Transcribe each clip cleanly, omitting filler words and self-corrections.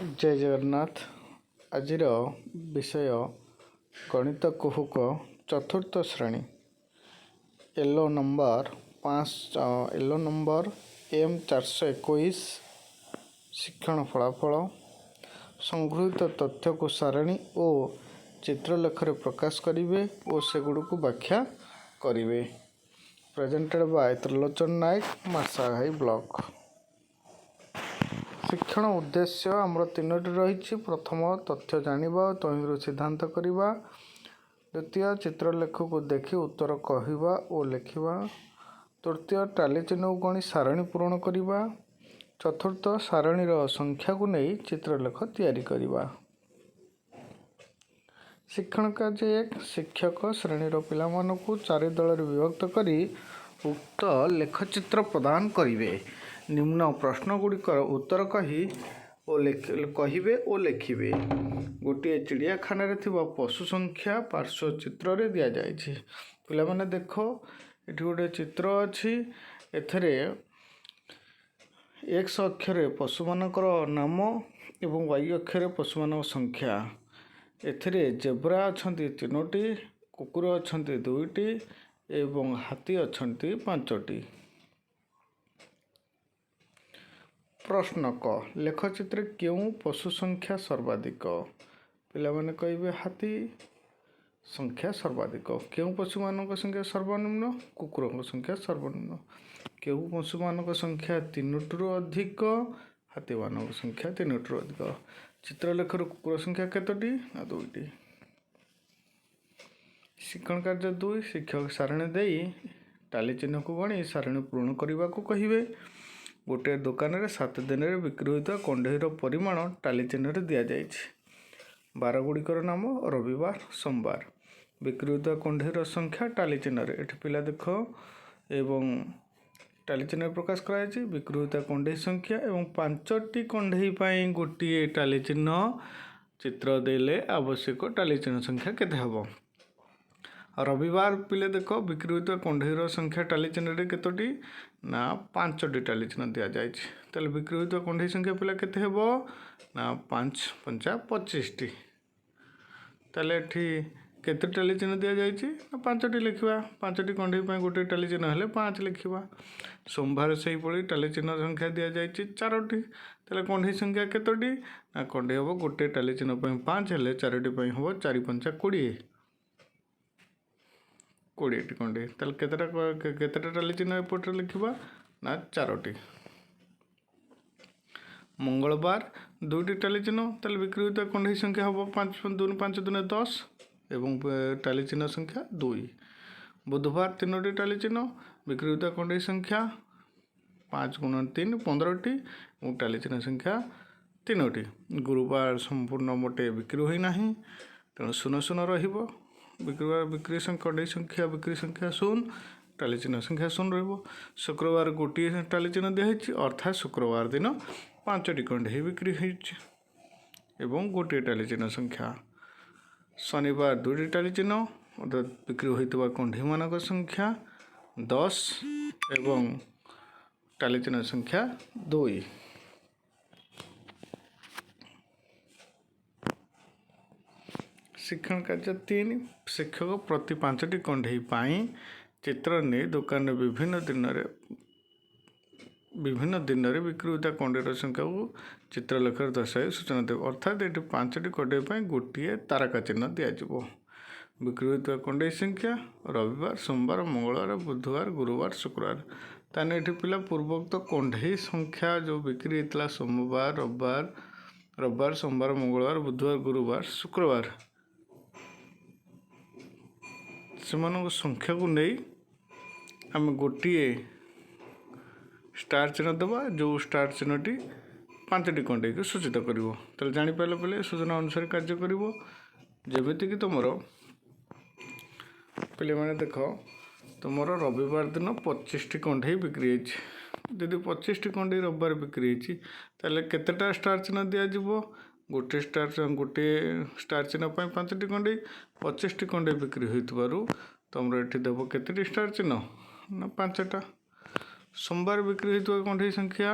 ଜୟ ଜଗନ୍ନାଥ। ଆଜିର ବିଷୟ ଗଣିତ କୁହୁକ, ଚତୁର୍ଥ ଶ୍ରେଣୀ, ELO number 5, ELO number M 421। ଶିକ୍ଷଣ ଫଳାଫଳ: ସଂଗୃହୀତ ତଥ୍ୟକୁ ସାରଣୀ ଓ ଚିତ୍ରଲେଖରେ ପ୍ରକାଶ କରିବେ ଓ ସେଗୁଡ଼ିକୁ ବ୍ୟାଖ୍ୟା କରିବେ। ପ୍ରେଜେଣ୍ଟେଡ଼ ବାଇ ତ୍ରିଲୋଚନ ନାୟକ, ମାର୍ଶାଘାଇ ବ୍ଲକ। ଶିକ୍ଷଣ ଉଦ୍ଦେଶ୍ୟ ଆମର ତିନୋଟି ରହିଛି। ପ୍ରଥମ, ତଥ୍ୟ ଜାଣିବା ଓ ତହିଁରୁ ସିଦ୍ଧାନ୍ତ କରିବା। ଦ୍ୱିତୀୟ, ଚିତ୍ରଲେଖକୁ ଦେଖି ଉତ୍ତର କହିବା ଓ ଲେଖିବା। ତୃତୀୟ, ଟାଲି ଚିହ୍ନକୁ ଗଣି ସାରଣୀ ପୂରଣ କରିବା। ଚତୁର୍ଥ, ସାରଣୀର ସଂଖ୍ୟାକୁ ନେଇ ଚିତ୍ରଲେଖ ତିଆରି କରିବା। ଶିକ୍ଷଣ କାର୍ଯ୍ୟ 1: ଶିକ୍ଷକ ଶ୍ରେଣୀର ପିଲାମାନଙ୍କୁ ଚାରି ଦଳରେ ବିଭକ୍ତ କରି ଉକ୍ତ ଲେଖଚିତ୍ର ପ୍ରଦାନ କରିବେ। ନିମ୍ନ ପ୍ରଶ୍ନଗୁଡ଼ିକର ଉତ୍ତର କହି ଓ କହିବେ ଓ ଲେଖିବେ। ଗୋଟିଏ ଚିଡ଼ିଆଖାନାରେ ଥିବା ପଶୁ ସଂଖ୍ୟା ପାର୍ଶ୍ୱ ଚିତ୍ରରେ ଦିଆଯାଇଛି। ପିଲାମାନେ ଦେଖ, ଏଠି ଗୋଟେ ଚିତ୍ର ଅଛି। ଏଥିରେ ଏକ୍ସ ଅକ୍ଷରେ ପଶୁମାନଙ୍କର ନାମ ଏବଂ ୱାଇ ଅକ୍ଷରେ ପଶୁମାନଙ୍କ ସଂଖ୍ୟା। ଏଥିରେ ଜେବ୍ରା ଅଛନ୍ତି ତିନୋଟି, କୁକୁର ଅଛନ୍ତି ଦୁଇଟି ଏବଂ ହାତୀ ଅଛନ୍ତି ପାଞ୍ଚଟି। ପ୍ରଶ୍ନ କ, ଲେଖଚିତ୍ରରେ କେଉଁ ପଶୁ ସଂଖ୍ୟା ସର୍ବାଧିକ? ପିଲାମାନେ କହିବେ, ହାତୀ ସଂଖ୍ୟା ସର୍ବାଧିକ। କେଉଁ ପଶୁମାନଙ୍କ ସଂଖ୍ୟା ସର୍ବନିମ୍ନ? କୁକୁରଙ୍କ ସଂଖ୍ୟା ସର୍ବନିମ୍ନ। କେଉଁ ପଶୁମାନଙ୍କ ସଂଖ୍ୟା ତିନୋଟିରୁ ଅଧିକ? ହାତୀମାନଙ୍କ ସଂଖ୍ୟା ତିନୋଟିରୁ ଅଧିକ। ଚିତ୍ରଲେଖରୁ କୁକୁର ସଂଖ୍ୟା କେତୋଟି? ନା, ଦୁଇଟି। ଶିକ୍ଷଣ କାର୍ଯ୍ୟ 2: ଶିକ୍ଷକ ସାରଣୀ ଦେଇ ଟାଲି ଚିହ୍ନକୁ ଗଣି ସାରଣୀ ପୂରଣ କରିବାକୁ କହିବେ। ଗୋଟିଏ ଦୋକାନରେ 7 ଦିନରେ ବିକ୍ରି ହୋଇଥିବା କଣ୍ଢେଇର ପରିମାଣ ଟାଲି ଚିହ୍ନରେ ଦିଆଯାଇଛି। ବାର ଗୁଡ଼ିକର ନାମ ରବିବାର, ସୋମବାର। ବିକ୍ରି ହୋଇଥିବା କଣ୍ଢେଇର ସଂଖ୍ୟା ଟାଲି ଚିହ୍ନରେ। ଏଠି ପିଲା ଦେଖ, ଏବଂ ଟାଲି ଚିହ୍ନରେ ପ୍ରକାଶ କରାଯାଇଛି ବିକ୍ରି ହୋଇଥିବା କଣ୍ଢେଇ ସଂଖ୍ୟା ଏବଂ ପାଞ୍ଚଟି କଣ୍ଢେଇ ପାଇଁ ଗୋଟିଏ ଟାଲି ଚିହ୍ନ ଚିତ୍ର ଦେଲେ ଆବଶ୍ୟକ ଟାଲି ଚିହ୍ନ ସଂଖ୍ୟା କେତେ ହେବ? ଆଉ ରବିବାର ପିଲେ ଦେଖ, ବିକ୍ରି ହୋଇଥିବା କଣ୍ଢେଇର ସଂଖ୍ୟା ଟାଲି ଚିହ୍ନରେ କେତୋଟି? ନା, ପାଞ୍ଚଟି ଟାଲି ଚିହ୍ନ ଦିଆଯାଇଛି। ତାହେଲେ ବିକ୍ରି ହୋଇଥିବା କଣ୍ଢେଇ ସଂଖ୍ୟା ପିଲା କେତେ ହେବ? ନା, 5 ପଞ୍ଚା 25ଟି। ତାହେଲେ ଏଠି କେତେ ଟାଲି ଚିହ୍ନ ଦିଆଯାଇଛି? ନା, ପାଞ୍ଚଟି ଲେଖିବା। ପାଞ୍ଚଟି କଣ୍ଢେଇ ପାଇଁ ଗୋଟିଏ ଟାଲି ଚିହ୍ନ ହେଲେ 5 ଲେଖିବା। ସୋମବାର ସେହିଭଳି ଟାଲି ଚିହ୍ନ ସଂଖ୍ୟା ଦିଆଯାଇଛି ଚାରୋଟି। ତାହେଲେ କଣ୍ଢେଇ ସଂଖ୍ୟା କେତୋଟି? ନା, କଣ୍ଢେଇ ହେବ ଗୋଟିଏ ଟାଲି ଚିହ୍ନ ପାଇଁ 5 ହେଲେ ଚାରୋଟି ପାଇଁ ହେବ ଚାରି ପଞ୍ଚା 20, 20ଟି କଣ୍ଢେଇ। ତାହେଲେ କେତେଟା ଟାଲି ଚିହ୍ନ ଏପଟରେ ଲେଖିବା? ନା, ଚାରୋଟି। ମଙ୍ଗଳବାର ଦୁଇଟି ଟାଲି ଚିହ୍ନ। ତାହେଲେ ବିକ୍ରି ହୋଇଥିବା କଣ୍ଢେଇ ସଂଖ୍ୟା ହେବ 5 ଦୁନି 5 ଦୁନେ 10 ଏବଂ ଟାଲି ଚିହ୍ନ ସଂଖ୍ୟା 2। ବୁଧବାର ତିନୋଟି ଟାଲି ଚିହ୍ନ। ବିକ୍ରି ହୋଇଥିବା କଣ୍ଢେଇ ସଂଖ୍ୟା 5 ଗୁଣ 3 15ଟି ଏବଂ ଟାଲି ଚିହ୍ନ ସଂଖ୍ୟା ତିନୋଟି। ଗୁରୁବାର ସମ୍ପୂର୍ଣ୍ଣ ମୋଟେ ବିକ୍ରି ହୋଇନାହିଁ, ତେଣୁ ଶୂନ ଶୂନ ରହିବ। ବିକ୍ରି କଣ୍ଢେଇ ସଂଖ୍ୟା, ବିକ୍ରି ସଂଖ୍ୟା ଶୂନ, ଟାଲି ଚିହ୍ନ ସଂଖ୍ୟା ଶୂନ ରହିବ। ଶୁକ୍ରବାର ଗୋଟିଏ ଟାଲି ଚିହ୍ନ ଦିଆହେଇଛି, ଅର୍ଥାତ୍ ଶୁକ୍ରବାର ଦିନ ପାଞ୍ଚଟି କଣ୍ଢେଇ ବିକ୍ରି ହୋଇଛି ଏବଂ ଗୋଟିଏ ଟାଲି ଚିହ୍ନ ସଂଖ୍ୟା। ଶନିବାର ଦୁଇଟି ଟାଲି ଚିହ୍ନ, ଅର୍ଥାତ୍ ବିକ୍ରି ହୋଇଥିବା କଣ୍ଢେଇମାନଙ୍କ ସଂଖ୍ୟା 10 ଏବଂ ଟାଲି ଚିହ୍ନ ସଂଖ୍ୟା 2। ଶିକ୍ଷଣ କାର୍ଯ୍ୟ 3: ଶିକ୍ଷକ ପ୍ରତି ପାଞ୍ଚଟି କଣ୍ଢେଇ ପାଇଁ ଚିତ୍ର ନେଇ ଦୋକାନରେ ବିଭିନ୍ନ ଦିନରେ ବିକ୍ରି ହୋଇଥିବା କଣ୍ଢେଇର ସଂଖ୍ୟାକୁ ଚିତ୍ରଲେଖରେ ଦର୍ଶାଇ ସୂଚନା ଦେବେ। ଅର୍ଥାତ୍ ଏଠି ପାଞ୍ଚଟି କଣ୍ଢେଇ ପାଇଁ ଗୋଟିଏ ତାରକା ଚିହ୍ନ ଦିଆଯିବ। ବିକ୍ରି ହୋଇଥିବା କଣ୍ଢେଇ ସଂଖ୍ୟା ରବିବାର, ସୋମବାର, ମଙ୍ଗଳବାର, ବୁଧବାର, ଗୁରୁବାର, ଶୁକ୍ରବାର। ତାହେଲେ ଏଠି ପିଲା, ପୂର୍ବୋକ୍ତ କଣ୍ଢେଇ ସଂଖ୍ୟା ଯେଉଁ ବିକ୍ରି ହେଇଥିଲା ସୋମବାର, ରବିବାର, ସୋମବାର, ମଙ୍ଗଳବାର, ବୁଧବାର, ଗୁରୁବାର, ଶୁକ୍ରବାର, ସେମାନଙ୍କ ସଂଖ୍ୟାକୁ ନେଇ ଆମେ ଗୋଟିଏ ଷ୍ଟାର ଚିହ୍ନ ଦେବା, ଯେଉଁ ଷ୍ଟାର ଚିହ୍ନଟି ପାଞ୍ଚଟି କଣ୍ଢେଇକୁ ସୂଚିତ କରିବ। ତାହେଲେ ଜାଣିପାରିଲ ପିଲେ? ସୂଚନା ଅନୁସାରେ କାର୍ଯ୍ୟ କରିବ। ଯେମିତିକି ତୁମର ପିଲାମାନେ ଦେଖ, ତୁମର ରବିବାର ଦିନ 25ଟି କଣ୍ଢେଇ ବିକ୍ରି ହେଇଛି। ଯଦି 25ଟି କଣ୍ଢେଇ ରବିବାର ବିକ୍ରି ହେଇଛି, ତାହେଲେ କେତେଟା ଷ୍ଟାର ଚିହ୍ନ ଦିଆଯିବ? ଗୋଟିଏ ଷ୍ଟାର। ଗୋଟିଏ ଷ୍ଟାର ଚିହ୍ନ ପାଇଁ ପାଞ୍ଚଟି କଣ୍ଢେଇ। 25ଟି କଣ୍ଢେଇ ବିକ୍ରି ହୋଇଥିବାରୁ ତୁମର ଏଠି ଦେବ କେତୋଟି ଷ୍ଟାର ଚିହ୍ନ? ନା, ପାଞ୍ଚଟା। ସୋମବାର ବିକ୍ରି ହୋଇଥିବା କଣ୍ଢେଇ ସଂଖ୍ୟା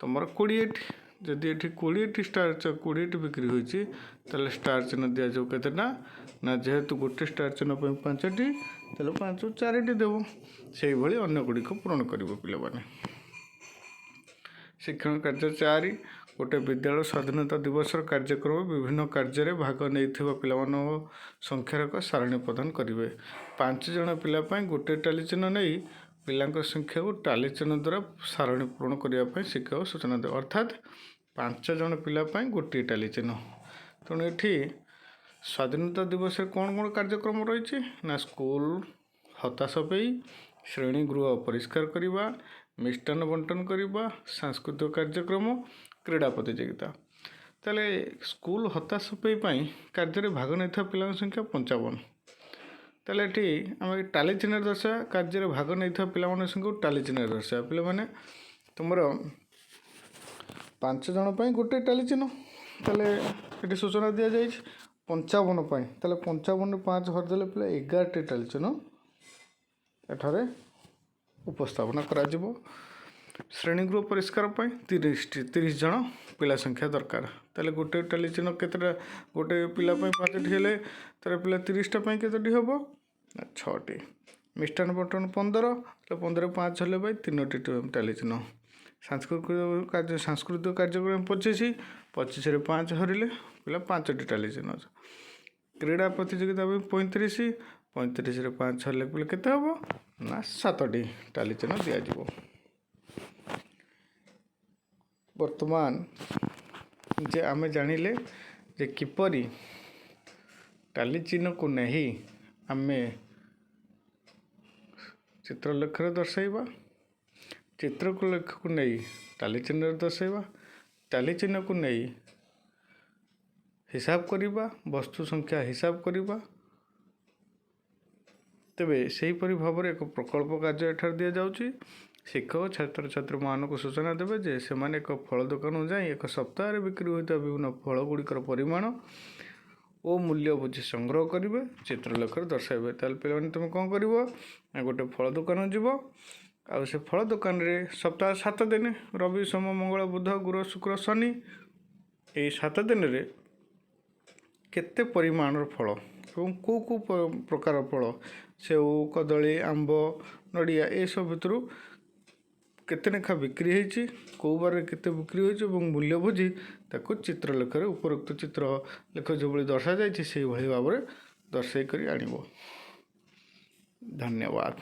ତୁମର 20ଟି। ଯଦି ଏଠି 20ଟି ଷ୍ଟାର, 20ଟି ବିକ୍ରି ହୋଇଛି, ତାହେଲେ ଷ୍ଟାର ଚିହ୍ନ ଦିଆଯିବ କେତେଟା ନା, ଯେହେତୁ ଗୋଟେ ଷ୍ଟାର ଚିହ୍ନ ପାଇଁ 5ଟି, ତାହେଲେ 5 4ଟି ଦେବ। ସେଇଭଳି ଅନ୍ୟ ଗୁଡ଼ିକ ପୂରଣ କରିବ ପିଲାମାନେ। ଶିକ୍ଷଣ କାର୍ଯ୍ୟ 4। ଗୋଟେ ବିଦ୍ୟାଳୟ ସ୍ୱାଧୀନତା ଦିବସର କାର୍ଯ୍ୟକ୍ରମ ବିଭିନ୍ନ କାର୍ଯ୍ୟରେ ଭାଗ ନେଇଥିବା ପିଲାମାନଙ୍କ ସଂଖ୍ୟାର ଏକ ସାରଣୀ ପ୍ରଦାନ କରିବେ। 5 ଜଣ ପିଲା ପାଇଁ ଗୋଟେ ଟାଲି ଚିହ୍ନ ନେଇ ପିଲାଙ୍କ ସଂଖ୍ୟାକୁ ଟାଲି ଚିହ୍ନ ଦ୍ୱାରା ସାରଣୀ ପୂରଣ କରିବା ପାଇଁ ଶିକ୍ଷକ ସୂଚନା ଦେବେ। ଅର୍ଥାତ୍ 5 ଜଣ ପିଲା ପାଇଁ ଗୋଟିଏ ଟାଲି ଚିହ୍ନ। ତେଣୁ ଏଠି ସ୍ୱାଧୀନତା ଦିବସରେ କ'ଣ କ'ଣ କାର୍ଯ୍ୟକ୍ରମ ରହିଛି ନା, ସ୍କୁଲ ହତା ସଫେଇ, ଶ୍ରେଣୀ ଗୃହ ପରିଷ୍କାର କରିବା, ମିଷ୍ଟାନ୍ନ ବଣ୍ଟନ କରିବା, ସାଂସ୍କୃତିକ କାର୍ଯ୍ୟକ୍ରମ, କ୍ରୀଡ଼ା ପ୍ରତିଯୋଗିତା। ତାହେଲେ ସ୍କୁଲ ହତା ସଫେଇ ପାଇଁ କାର୍ଯ୍ୟରେ ଭାଗ ନେଇଥିବା ପିଲାଙ୍କ ସଂଖ୍ୟା 55। ତାହେଲେ ଏଠି ଆମେ ଟାଲି ଚିହ୍ନରେ ଦର୍ଶାଇବା। କାର୍ଯ୍ୟରେ ଭାଗ ନେଇଥିବା ପିଲାମାନଙ୍କ ସଂଖ୍ୟାକୁ ଟାଲି ଚିହ୍ନରେ ଦର୍ଶାଇବା। ପିଲାମାନେ, ତୁମର 5 ଜଣ ପାଇଁ ଗୋଟେ ଟାଲି ଚିହ୍ନ। ତାହେଲେ ଏଠି ସୂଚନା ଦିଆଯାଇଛି 55 ପାଇଁ। ତାହେଲେ 55 5 ହରିଦେଲେ ପିଲା 11ଟି ଟାଲି ଚିହ୍ନ ଏଠାରେ ଉପସ୍ଥାପନା କରାଯିବ। ଶ୍ରେଣୀଗୃହ ପରିଷ୍କାର ପାଇଁ 30ଟି, 30 ଜଣ ପିଲା ସଂଖ୍ୟା ଦରକାର। ତାହେଲେ ଗୋଟେ ଟାଲି ଚିହ୍ନ କେତେଟା? ଗୋଟେ ପିଲା ପାଇଁ 5ଟି ହେଲେ ତାର ପିଲା 30ଟା ପାଇଁ କେତୋଟି ହେବ ନା 6ଟି। ମିଷ୍ଟାନ୍ନ ବଣ୍ଟନ 15, ତାହେଲେ 15 5 ହେଲେ ପାଇଁ 3ଟି ଟାଲି ଚିହ୍ନ। ସାଂସ୍କୃତିକ କାର୍ଯ୍ୟକ୍ରମ 25, 25ରେ 5 ହରିଲେ ପିଲା 5ଟି ଟାଲି ଚିହ୍ନ। କ୍ରୀଡ଼ା ପ୍ରତିଯୋଗିତା ପାଇଁ 35, 35ରେ 5 ହରିଲେ ପିଲା କେତେ ହେବ ନା 7ଟି ଟାଲି ଚିହ୍ନ ଦିଆଯିବ। ବର୍ତ୍ତମାନ ଯେ ଆମେ ଜାଣିଲେ ଯେ କିପରି ଟାଲି ଚିହ୍ନକୁ ନେଇ ଆମେ ଚିତ୍ରଲେଖରେ ଦର୍ଶାଇବା, ଚିତ୍ରଲେଖକୁ ନେଇ ଟାଲି ଚିହ୍ନରେ ଦର୍ଶାଇବା, ଟାଲି ଚିହ୍ନକୁ ନେଇ ହିସାବ କରିବା, ବସ୍ତୁ ସଂଖ୍ୟା ହିସାବ କରିବା। ତେବେ ସେହିପରି ଭାବରେ ଏକ ପ୍ରକଳ୍ପ କାର୍ଯ୍ୟ ଏଠାରେ ଦିଆଯାଉଛି। ଶିକ୍ଷକ ଛାତ୍ରଛାତ୍ରୀମାନଙ୍କୁ ସୂଚନା ଦେବେ ଯେ ସେମାନେ ଏକ ଫଳ ଦୋକାନକୁ ଯାଇ ଏକ ସପ୍ତାହରେ ବିକ୍ରି ହୋଇଥିବା ବିଭିନ୍ନ ଫଳ ଗୁଡ଼ିକର ପରିମାଣ ଓ ମୂଲ୍ୟ ବୁଝି ସଂଗ୍ରହ କରିବେ, ଚିତ୍ରଲେଖରେ ଦର୍ଶାଇବେ। ତାହେଲେ ପିଲାମାନେ, ତୁମେ କ'ଣ କରିବ ନା ଗୋଟେ ଫଳ ଦୋକାନ ଯିବ, ଆଉ ସେ ଫଳ ଦୋକାନରେ ସପ୍ତାହ 7 ଦିନ, ରବି, ସୋମ, ମଙ୍ଗଳ, ବୁଧ, ଗୁରୁ, ଶୁକ୍ର, ଶନି, ଏଇ 7 ଦିନରେ କେତେ ପରିମାଣର ଫଳ ଏବଂ କେଉଁ କେଉଁ ପ୍ରକାର ଫଳ, ସେଉ, କଦଳୀ, ଆମ୍ବ, ନଡ଼ିଆ, ଏସବୁ ଭିତରୁ କେତେ ଲେଖା ବିକ୍ରି ହେଇଛି, କେଉଁ ବାରରେ କେତେ ବିକ୍ରି ହୋଇଛି ଏବଂ ମୂଲ୍ୟ ବୁଝି ତାକୁ ଚିତ୍ରଲେଖରେ ଉପରୋକ୍ତ ଚିତ୍ର ଲେଖ ଯେଉଁଭଳି ଦର୍ଶାଯାଇଛି ସେଇଭଳି ଭାବରେ ଦର୍ଶାଇ କରି ଆଣିବ। ଧନ୍ୟବାଦ।